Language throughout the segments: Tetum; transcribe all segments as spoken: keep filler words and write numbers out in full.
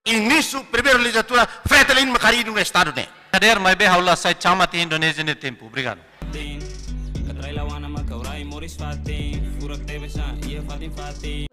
Inísiu primeira lejizlatura, Fretilin mak harii duni Estadu ne'e. Kader, maibé ha'u la sai camat iha Indonézia nia tempu. Obrigadu.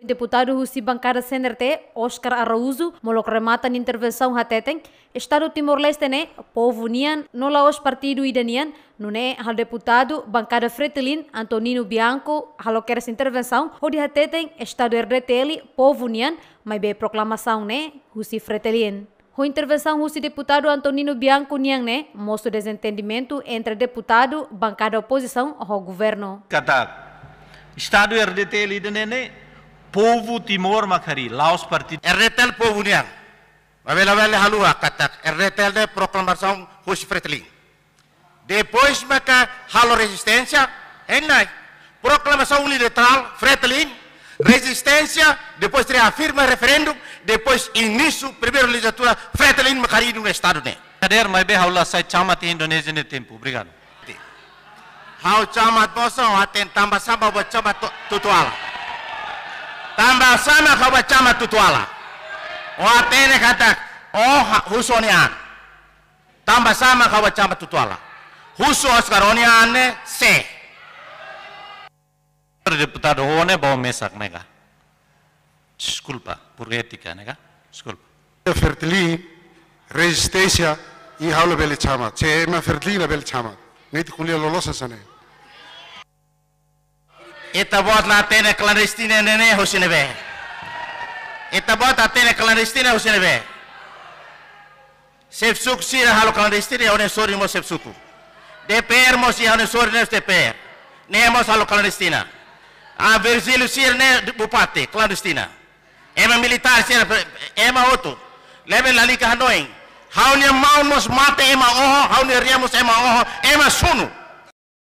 Deputadu husi bankada C N R T, Oscar Araújo, molok remata nia intervensaun hateten, Estadu Timor-Leste ne'e povu nian no la'ós partidu ida nian, nune'e halo deputadu bankada Fretilin, Antonino Bianco, halo kedas intervensaun hodi hateten Estadu R D T L povu nian, maibé proklamasaun ne'e husi Fretilin. Ho intervensaun husi deputadu Antonino Bianco nian ne'e, mosu dezentendimentu entre deputadu bankada opozisaun ho governu. Katak, Estadu R D T L ida ne'e ne'e, povu Timor mak harii, la'ós partidu. R D T L povu nian. Maibé labele haluha katak R D T L ne'e proklamasaun husi Fretilin. Depois maka halo rezisténsia, hein, nai. Proklamasaun unilaterál, Fretilin, rezisténsia, depois reafirma referendu, depois inísiu primeira lejizlatura, Fretilin mak harii duni Estadu ne'e. Kader, maibé ha'u la sai camat iha Indonézia nia tempu. Obrigadu. Ha'u camat mós, ha'u hatene tanba sá mak ha'u bá camat Tu-, Tutuala. Tanba sá mak ha'u bá camat Tutuala. Ó hatene katak, ó ha-, husu ó-nia an. Tanba sá mak ha'u bá camat Tutuala. Husu Oscar ó-nia an ne'e sé. Deputadu, ó ne'e bá mesak ne'e ka? Deskulpa, por étika ne'e ka? Deskulpa. Fretilin, rezisténsia, i ha'u labele camat. Se ema Fretilin labele camat. Netik ko'alia loloos hanesan ne'e. Ita-boot la hatene klandestina ne'e ne'e husi ne'ebé. Ita-boot hatene klandestina husi ne'ebé. Xefe suku sira halo klandestina, ha'u-nia sorin mós xefe suku. D P R mós iha, ha'u-nia sorin ne'e D P R. Ne'e mós halo klandestina. Ah, Virgílio sira ne'e bupati, klandestina. Ema militár sira, ema hotu. Labele lalika hanoin. Ha'u-nia maun mós mate ema oho, ha'u-nia rian mós ema oho, ema sunu.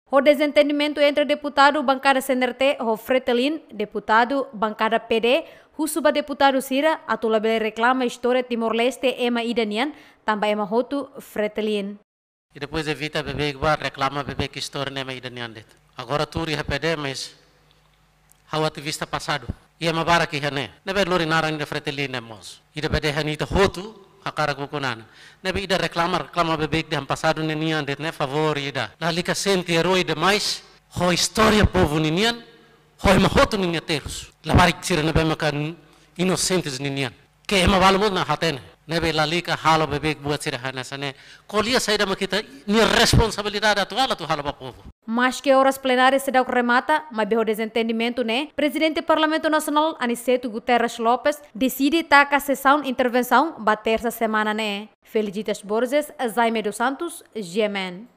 Ho dezentendimentu entre deputadu bankada C N R T ho Fretilin, deputadu bankada P D husu ba deputadu sira atu labele reklama istória Timor-Leste ema ida nian, tanba ema hotu Fretilin. I depois evita beibeik bá reklama beibeik istória ne'e ema ida nian de'it. Agora tuur iha P D, mas ha'u ativista pasadu. I ema barak iha ne'e. Ne'ebé lori naran ida Fretilin ne'e mós. Ida P D han ita hotu, hakarak ukun-an. Ne'ebé ida reklama, reklama beibeik dehan pasadu ne'e nian de'it ne'e favór ida. Lalika sente erói demais, ho istória povu ninian, ho ema hotu ninia terus. Labarik sira ne'ebé maka inosentes ninian. Ke ema balu mós la hatene. Ne'ebé lalika halo beibeik buat sira hanesan ne'e. Ko'alia saida mak ita-nia responsabilidade atuál atu halo ba povu. Maske oras plenária seidauk remata, maibé ho dezentendimentu ne'e, Prezidente Parlamentu Nasionál Aniceto Guterres Lopes deside taka sesaun intervensaun ba tersa semana ne'e. Felicitas Borges, Jaime dos Santos, G M N.